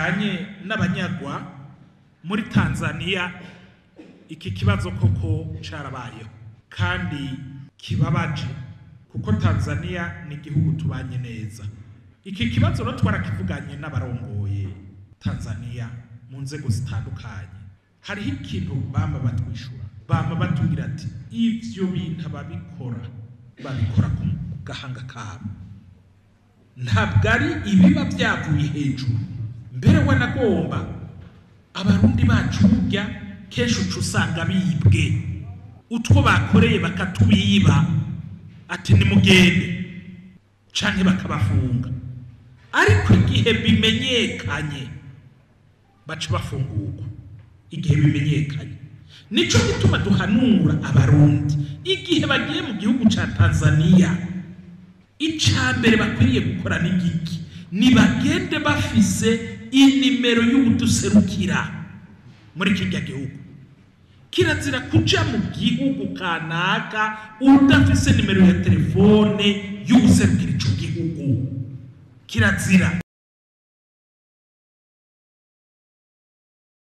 Kijanye n'abanyagwa muri Tanzania, iki kibazo koko carabayeho kandi kibabaje, kuko Tanzania ni igihugu tubanye neza. Iki kibazo rero twarakivuganye n'abarongoye Tanzania mu nzego zitandukanye. Hariho ikintu bama batwishura, bama batubwira ati ivyo bintu ababikora babikora ku gahanga kabo, ntabwo ari ibiba byavuye hejuru. Mbere wanagomba abarundi bacu burya kenshi uca usanga bibwe utwo bakoreye bakatubiba, ati nimugende, canke bakabafunga. Ariko igihe bimenyekanye baca bafungurwa. Igihe bimenyekanye, nico gituma duhanura abarundi igihe bagiye mu gihugu ca Tanzania, icambere bakwiriye gukora n'igiki? Nibagende bafise inimero y'ubuduserukira muri kirya gihugu. Kirazira kuja mu gihugu kanaka udafise nimero ya telefone y'ubuserukira ico gihugu, kirazira.